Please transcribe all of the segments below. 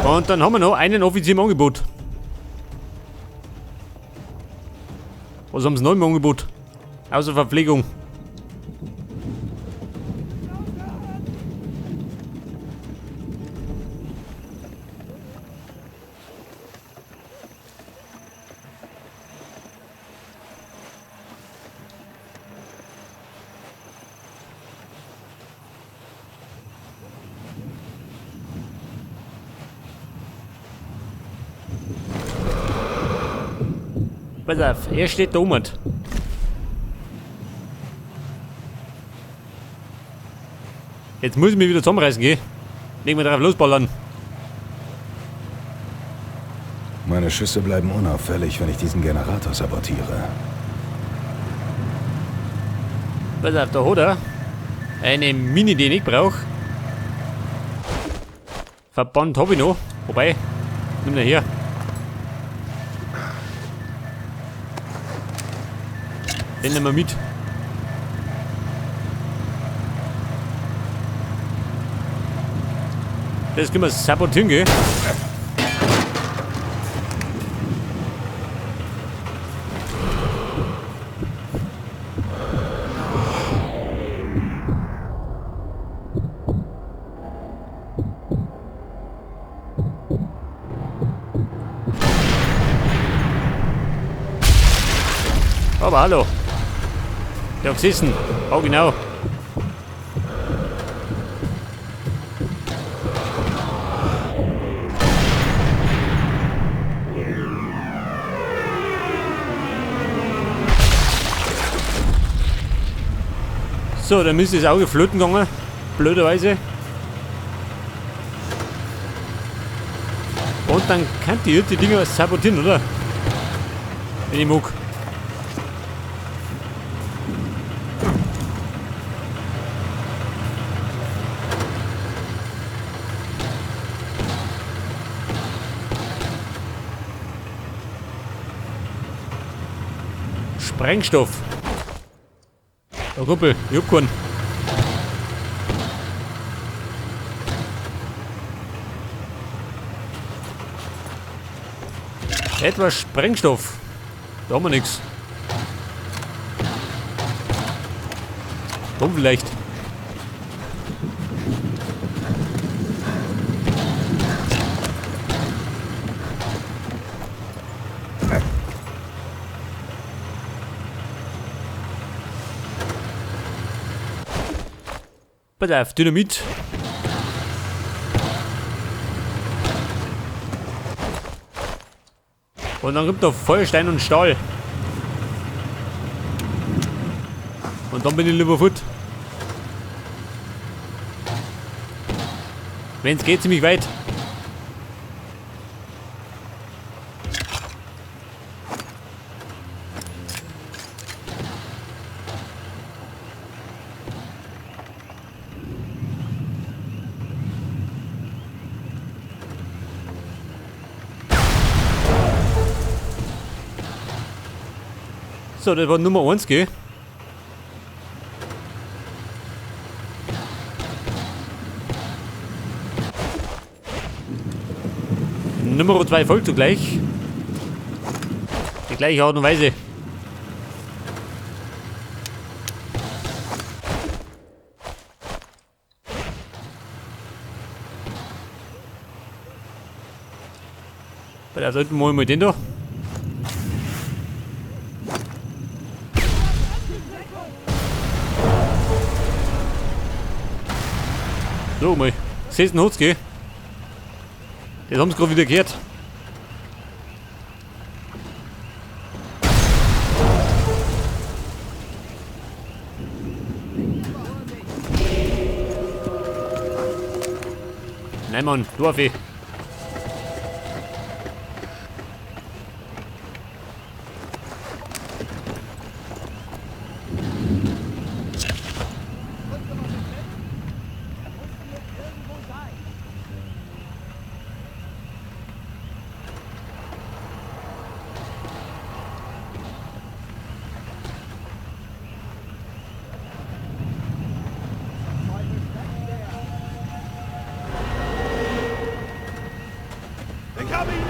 Und dann haben wir noch einen Offizier im Angebot. Was haben sie noch im Angebot? Außer Verpflegung. Pass auf, er steht da oben. Jetzt muss ich mich wieder zusammenreißen, gell? Legen wir drauf losballern. Meine Schüsse bleiben unauffällig, wenn ich diesen Generator sabotiere. Pass auf, da hat er eine Mini, die ich nicht brauche. Verband hab ich noch. Wobei, nimm den her. Den nehmen wir mit. Das können wir sabotieren, gell? Aber hallo. Der hat gesessen. Oh, genau. So, dann ist das Auge flöten gegangen. Blöderweise. Und dann kann die die Dinger sabotieren, oder? Wenn ich mag. Sprengstoff. Oh Kumpel, ich hab keinen. Etwas Sprengstoff. Da haben wir nichts. Warum vielleicht? Pass auf, Dynamit. Und dann kommt noch Feuerstein und Stahl. Und dann bin ich lieber fort. Wenn's geht, ziemlich weit. So, das war Nummer 1, gell? Nummer 2 folgt zugleich. Die gleiche Art und Weise. Bei der sollten wir mal den da. So, mal. Siehst du, hat's, gell? Das haben sie gerade wieder gehört. Nein, Mann, du auf.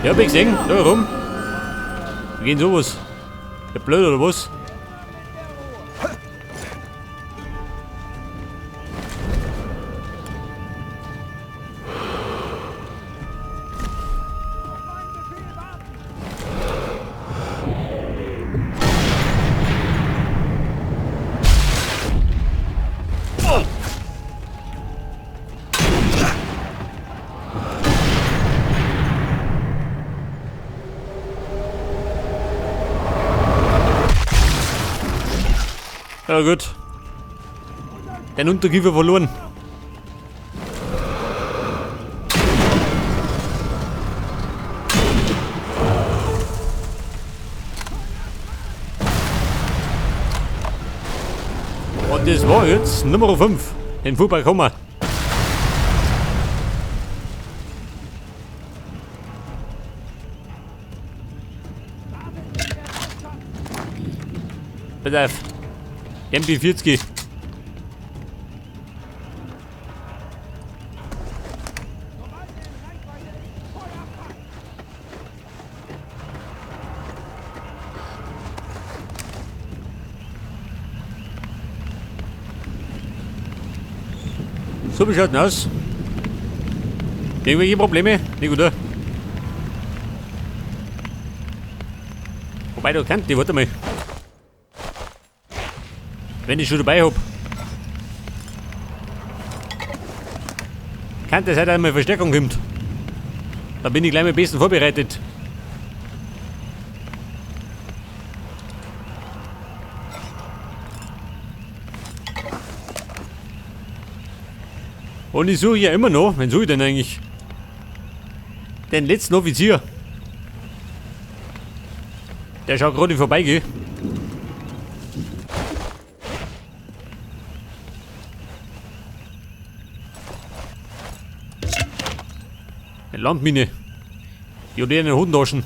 Ja, hab ich gesehen. Da rum. Wir gehen sowas. Ja, blöd oder was? Ja gut. Den Unterkiefer verloren. Und das war jetzt Nummer 5. Den Fuhrpark haben wir. Bitte auf. MP40. So, wie schaut denn aus? Irgendwelche Probleme? Nicht gut, oder? Wobei, da kann die, warte mal. Wenn ich schon dabei hab. Kann das sein, dass mal Verstärkung kommt? Da bin ich gleich mal besten vorbereitet. Und ich suche ja immer noch, wen suche ich denn eigentlich? Den letzten Offizier. Der schaut gerade vorbei, gell? Eine Landmine. Die hat eh in den Hondentaschen.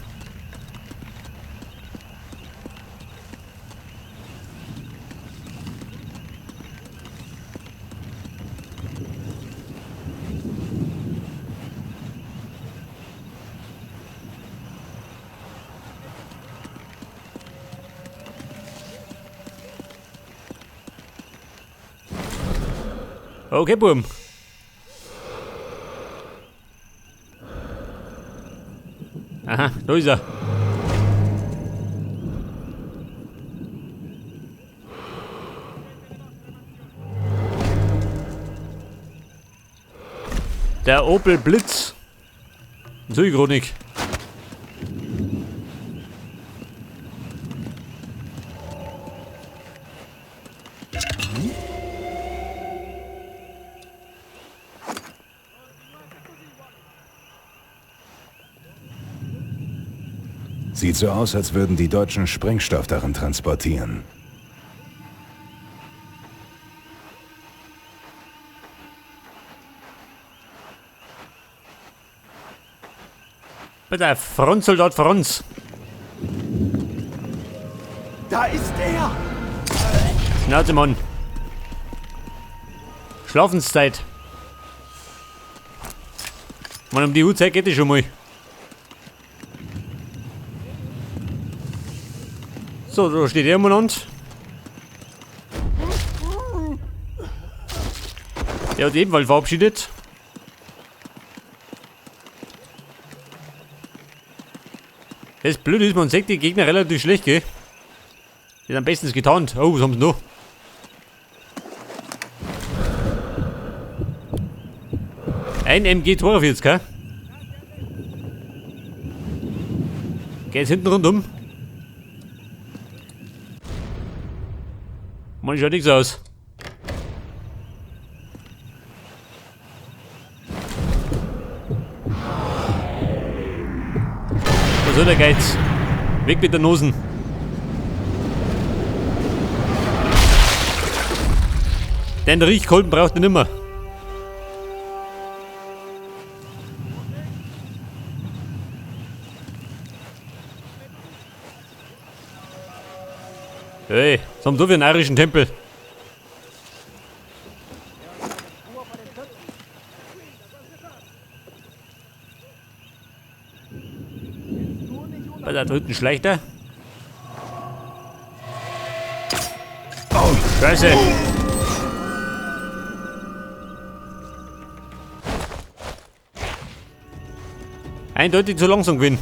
Okay, Burm. Aha, da ist er. Der Opel Blitz. So ich grad nicht. Sieht so aus, als würden die Deutschen Sprengstoff darin transportieren. Bitte, Frontsoldat Franz. Da ist er! Schnauze, Mann. Schlafenszeit. Mann, um die Uhrzeit geht es schon mal. So, da steht er umeinander. Der hat ebenfalls verabschiedet. Das Blöde ist, man sieht die Gegner relativ schlecht, gell? Die sind am besten getarnt. Oh, was haben sie noch? Ein MG42, gell? Geht's hinten rundum? Man schaut nichts aus. Was soll der Geiz? Weg mit der Nosen. Den Riechkolben braucht ihr nimmer. Hey, was haben wir für einen irischen Tempel? Bei da dritten schleicht er. Scheiße. Eindeutig zu langsam gewesen.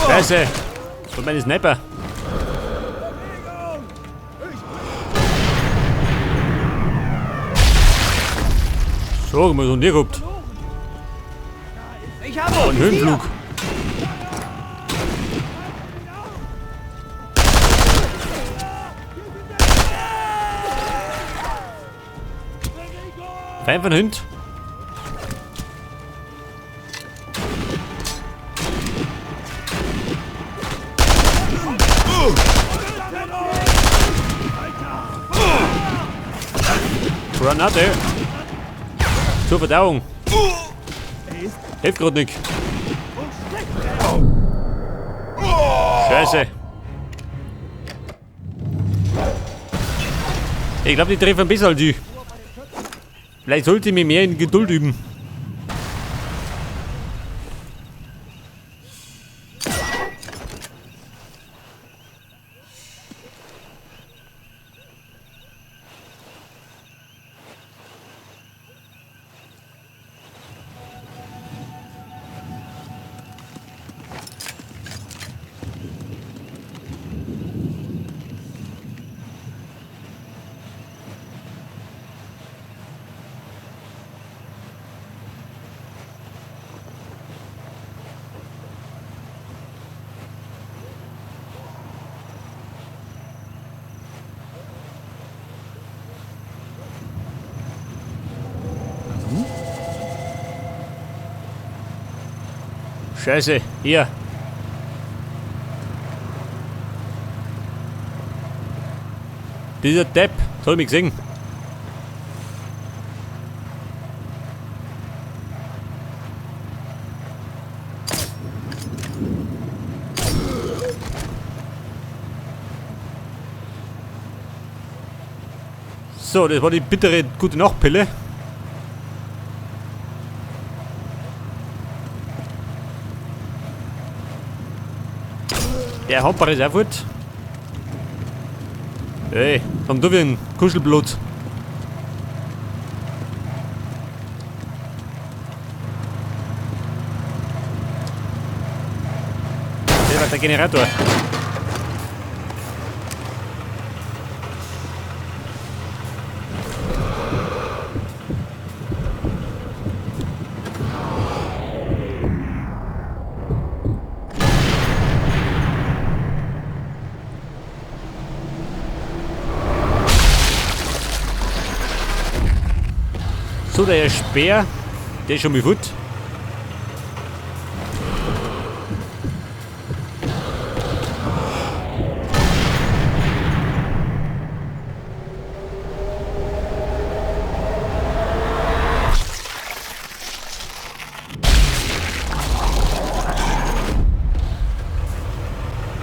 Scheiße! Und meine Sniper! So, mal so ein gehabt. Ich habe Ein Höhenflug. Fein von Hund. Granate. Zur Verdauung. Hilft grad nicht. Scheiße. Ich glaub, die treffen besser als ich. Vielleicht sollte ich mich mehr in Geduld üben. Scheiße, hier. Dieser Depp, soll mich sehen. So, das war die bittere Gute-Nacht-Pille. Der Hamper ist auch fort. Ey, komm du wie ein Kuschelblut. Der war der Generator. So, der Speer, der ist schon mal fort.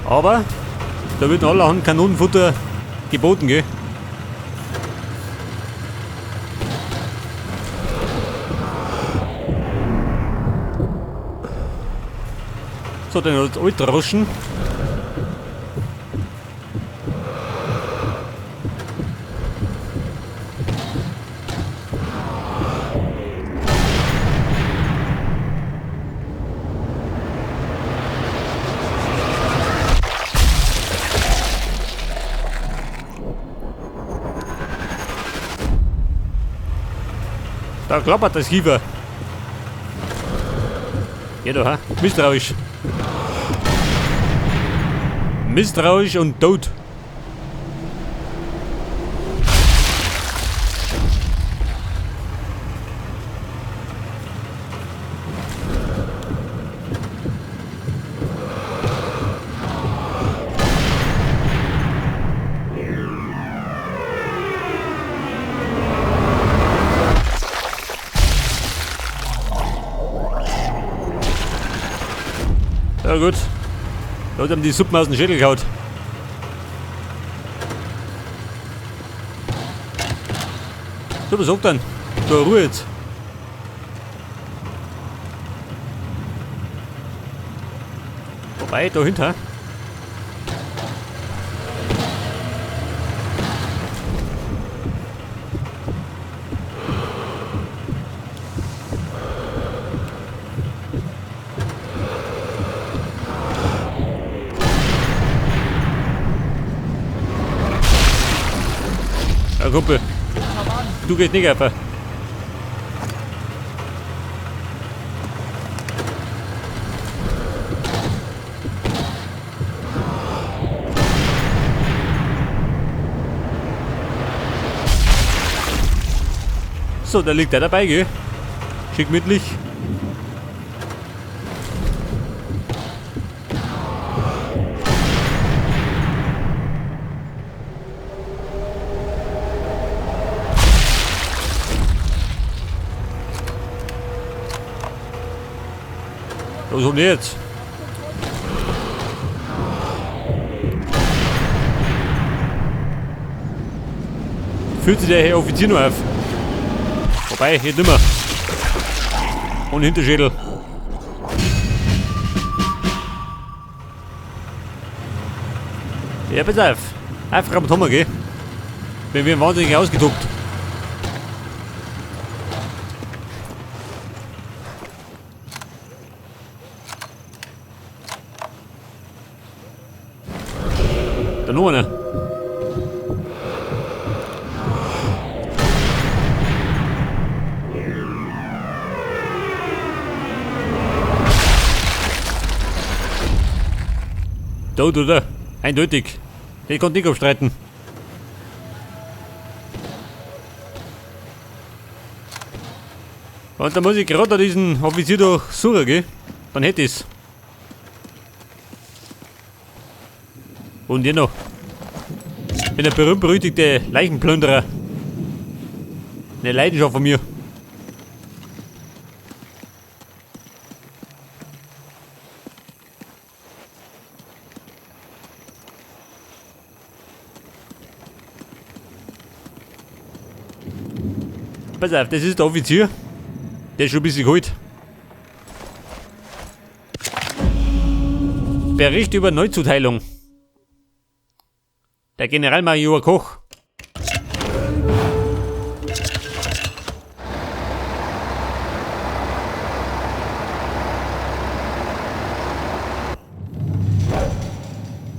Aber da wird allerhand Kanonenfutter geboten, gell? So, dann das Ultrarauschen. Da klappert das Kiefer. Ja, da, ha? Misstrauisch. Misstrauisch und tot. Na gut. Da hat ihm die Suppen aus dem Schädel gehauen. So, was sagt dann? So, Ruhe jetzt. Wobei, dahinter. Ja, Kumpel. Du gehst nicht einfach. So, da liegt der dabei, gell? Schick mitlich. Was kommt jetzt? Fühlt sich der Herr Offizier noch auf? Wobei, geht nimmer. Ohne Hinterschädel. Ja, pass auf. Einfach am Thomas, gell? Bin wir wahnsinnig ausgetobt. Da noch einer. Tot, oder? Eindeutig. Den konnte ich abstreiten. Und da muss ich gerade diesen Offizier durchsuchen, gell? Dann hätte ich's. Und hier noch. Bin der berühmt-berüchtigte Leichenplünderer. Eine Leidenschaft von mir. Pass auf, das ist der Offizier. Der ist schon ein bisschen geholt. Bericht über Neuzuteilung. Der Generalmajor Koch.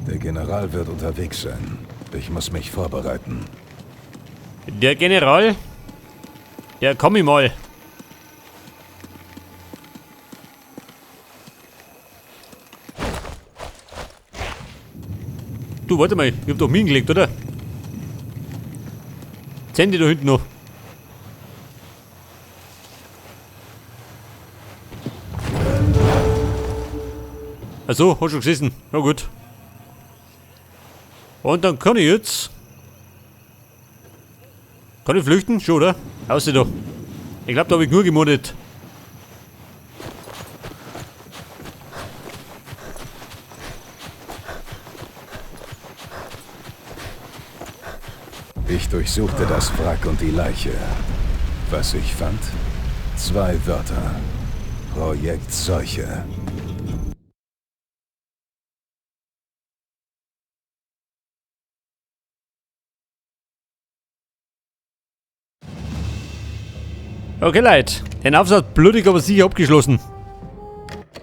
Der General wird unterwegs sein. Ich muss mich vorbereiten. Der General? Ja, komm ich mal. Du, warte mal, ich hab doch Minen gelegt, oder? Das Handy da hinten noch. Ach so, hast schon gesessen. Na gut. Und dann kann ich jetzt... Kann ich flüchten? Schon, oder? Außer da. Ich glaub, da hab ich nur gemordet. Ich durchsuchte das Wrack und die Leiche. Was ich fand? 2 Wörter. Projekt Seuche. Okay, Leute. Den Aufsatz blutig, aber sicher abgeschlossen.